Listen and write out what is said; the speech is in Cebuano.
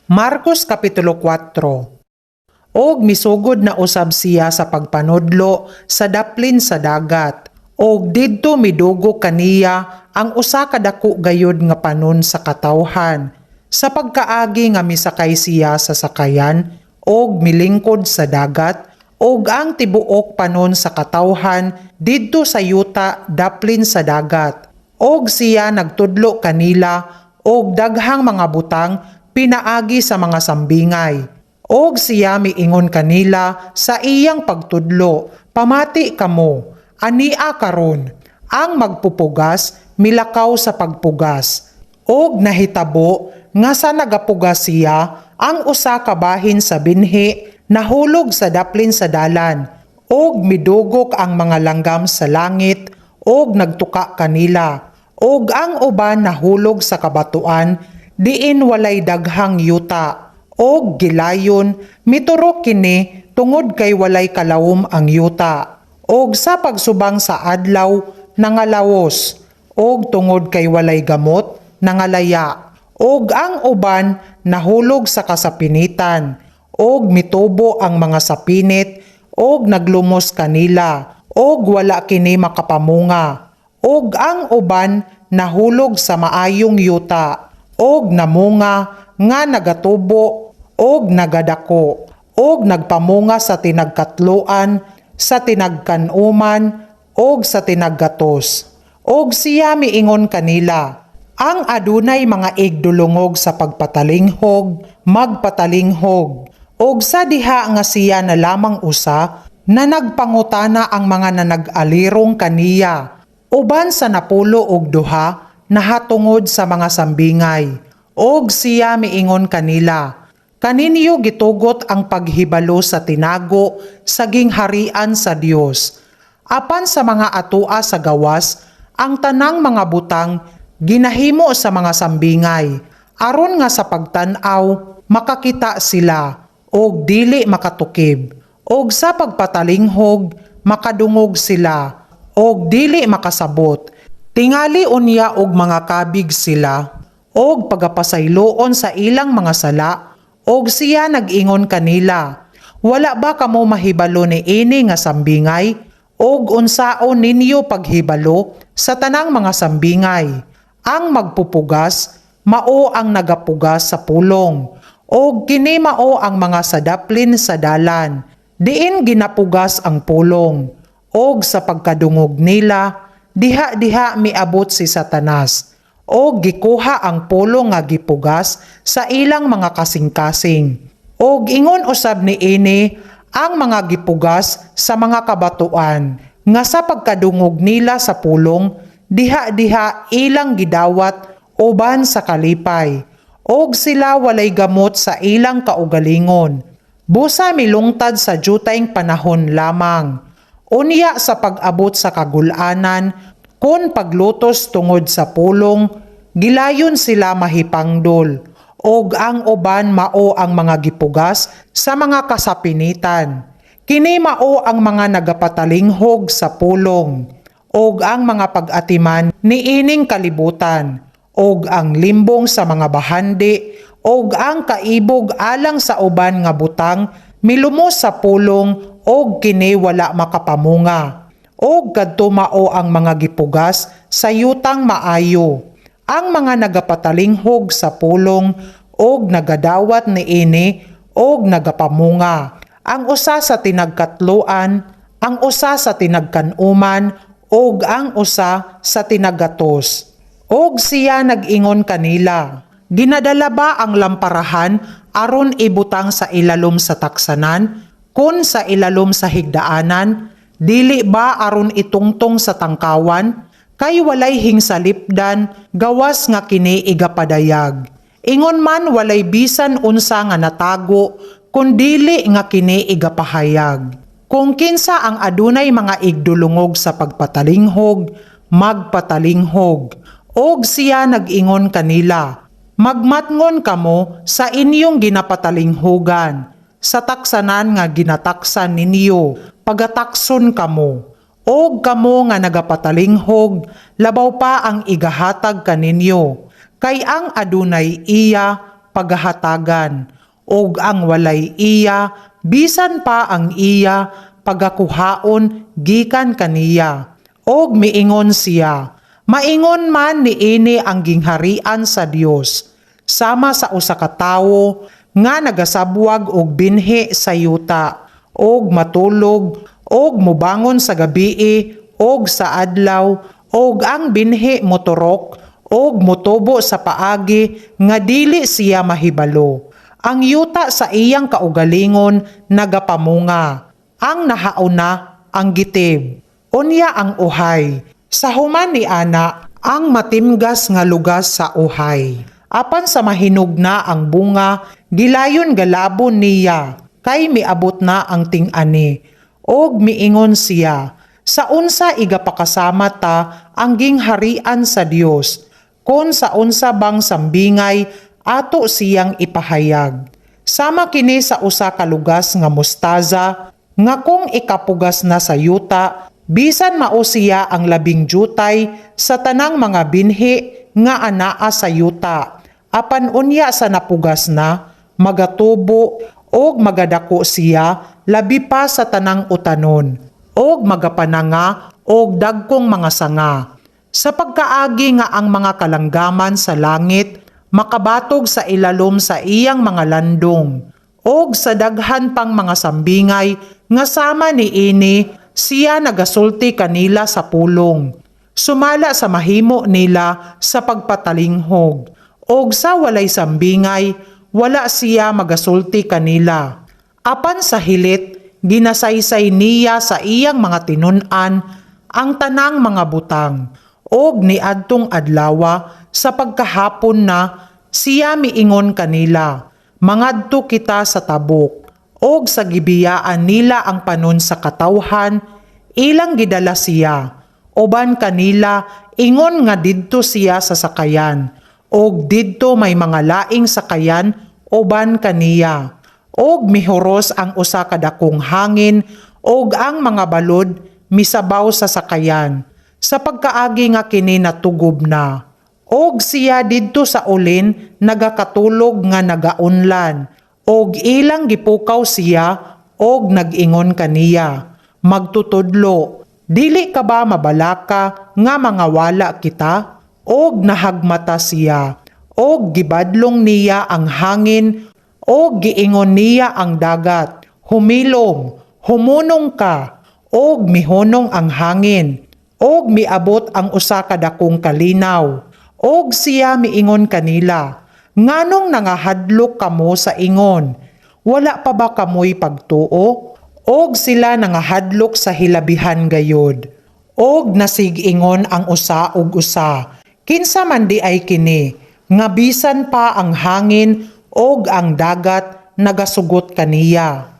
Marcos Kapitulo 4. Og misugod na usab siya sa pagpanudlo sa daplin sa dagat. Og didto midugo kaniya ang usa ka dako gayud nga panon sa katawhan. Sa pagkaagi nga misakay siya sa sakayan og milingkod sa dagat, og ang tibuok panon sa katawhan didto sa yuta daplin sa dagat. Og siya nagtudlo kanila og daghang mga butang pinaagi sa mga sambingay. Og siya miingon kanila sa iyang pagtudlo, "Pamati kamo, ania karon, ang magpupugas milakaw sa pagpugas." Og nahitabo nga sa nagapugas siya, ang usa ka bahin sa binhi nahulog sa daplin sa dalan, og midugok ang mga langgam sa langit og nagtuka kanila. Og ang uban nahulog sa kabatuan diin walay daghang yuta, og gilayon miturok kini tungod kay walay kalawom ang yuta. Og sa pagsubang sa adlaw nangalawos, og tungod kay walay gamot nangalaya. Og ang uban nahulog sa kasapinitan, og mitubo ang mga sapinit og naglumos kanila, og wala kini makapamunga. Og ang uban nahulog sa maayong yuta og namunga nga nagatubo og nagadako og nagpamunga sa tinagkatloan, sa tinagkanuman og sa tinaggatos. Og siya miingon kanila, "Ang adunay mga igdulungog sa pagpatalinghog, magpatalinghog." Og sa diha nga siya na lamang usa, na nagpangutana ang mga nanag-alirong kaniya. Uban sa 12 nahatungod sa mga sambingay. Og siya miingon kanila, "Kaninyo gitugot ang paghibalo sa tinago sa gingharian sa Dios. Apan sa mga atua sa gawas, ang tanang mga butang ginahimo sa mga sambingay, aron nga sa pagtan-aw makakita sila og dili makatukib, og sa pagpatalinghog makadungog sila og dili makasabot. Tingali unya og mga kabig sila og pagapasayloon sa ilang mga sala." Og siya nag-ingon kanila, "Wala ba kamo mahibalo ni ini nga sambingay? Og unsaon ninyo paghibalo sa tanang mga sambingay? Ang magpupugas mao ang nagapugas sa pulong. Og kini mao ang mga sa daplin sa dalan, diin ginapugas ang pulong. Og sa pagkadungog nila, diha-diha miabot si Satanas og gikuha ang pulong nga gipugas sa ilang mga kasing-kasing. Og ingon usab ni ini ang mga gipugas sa mga kabatuan, nga sa pagkadungog nila sa pulong, diha-diha ilang gidawat uban sa kalipay. Og sila walay gamot sa ilang kaugalingon. Busa milungtad sa jutayng panahon lamang. Unya sa pag-abot sa kagul-anan, kon paglutos tungod sa pulong, gilayon sila mahipangdol. Og ang uban mao ang mga gipugas sa mga kasapinitan. Kini mao ang mga nagapatalinghog sa pulong, og ang mga pag-atiman niining kalibutan, og ang limbong sa mga bahandi, og ang kaibog alang sa uban nga butang milumos sa pulong og kini wala makapamunga. Og kadto mao ang mga gipugas sa yutang maayo. Ang mga nagapatalinghog sa pulong og nagadawat niini og nagapamunga. Ang usa sa tinagkatloan, ang usa sa tinagkanuman, og ang usa sa tinaggatos." Og siya nag-ingon kanila, "Ginadala ba ang lamparahan aron ibutang sa ilalom sa taksanan, kon sa ilalom sa higdaanan? Dili ba aron itungtong sa tangkawan? Kay walay hingsalipdan gawas nga kini igapadayag. Ingon man walay bisan unsa nga natago kun dili nga kini igapahayag. Kung kinsa ang adunay mga igdulungog sa pagpatalinghog, magpatalinghog." Og siya nag-ingon kanila, "Magmatngon kamo sa inyong ginapatalinghugan. Sa taksanan nga ginataksan ninyo, pagatakson kamo. Og kamo nga nagapatalinghog, labaw pa ang igahatag kaninyo. Kay ang adunay iya, pagahatagan, ug ang walay iya, bisan pa ang iya pagakuhaon gikan kaniya. Og miingon siya, "Maingon man niini ang gingharian sa Dios, sama sa usa ka tawo nga nagasabwag og binhi sa yuta, og matulog og mobangon sa gabii og sa adlaw, og ang binhi moturok og motubo sa paagi nga dili siya mahibalo. Ang yuta sa iyang kaugalingon nagapamunga. Ang nahauna ang gitib, unya ang uhay. Sa human ni ana ang matimgas nga lugas sa uhay. Apan sa mahinog na ang bunga, gilayon galabon niya, kay miabot na ang ting-ani." Og miingon siya, "Sa unsa igapakasama ta ang gingharian sa Dios? Kon sa unsa bang sambingay ato siyang ipahayag? Sama kini sa usa ka lugas nga mustaza nga kung ikapugas na sa yuta, bisan mao siya ang labing jutay sa tanang mga binhi nga anaa sa yuta. Apan unya sa napugas na, magatubo og magadako siya labi pa sa tanang utanon, og magapananga og dagkong mga sanga, sa pagkaagi nga ang mga kalanggaman sa langit makabatog sa ilalom sa iyang mga landong." Og sa daghan pang mga sambingay nga sama niini, siya nagasulti kanila sa pulong, sumala sa mahimo nila sa pagpatalinghog. Og sa walay sambingay, wala siya magasulti kanila. Apan sa hilit, ginasaysay niya sa iyang mga tinun-an ang tanang mga butang. Og niadtong adlawa, sa pagkahapon na, siya miingon kanila, "Mangadto kita sa tabok." Og sa gibiyaan nila ang panon sa katawhan, ilang gidala siya. Uban kanila, ingon nga didto siya sa sakayan. Og didto may mga laing sakayan uban kaniya. Og mihuros ang usa ka dakong hangin og ang mga balod misabaw sa sakayan, sa pagkaagi nga kini natugob na. Og siya didto sa ulin nagakatulog nga nagaunlan. Og ilang gipukaw siya og nag-ingon kaniya, "Magtutudlo, dili ka ba mabalaka nga mangawala kita?" Og nahagmata siya, og gibadlong niya ang hangin, og giingon niya ang dagat, "Humilom, humunong ka." Og mihunong ang hangin, og miabot ang usa ka dakong kalinaw. Og siya miingon kanila, "Nganong nangahadlok kamo sa ingon? Wala pa ba kamoy pagtuo?" Og sila nangahadlok sa hilabihan gayod. Og nasig-ingon ang usa og usa, "Kinsa man diay kini nga bisan pa ang hangin og ang dagat nagasugot kaniya?"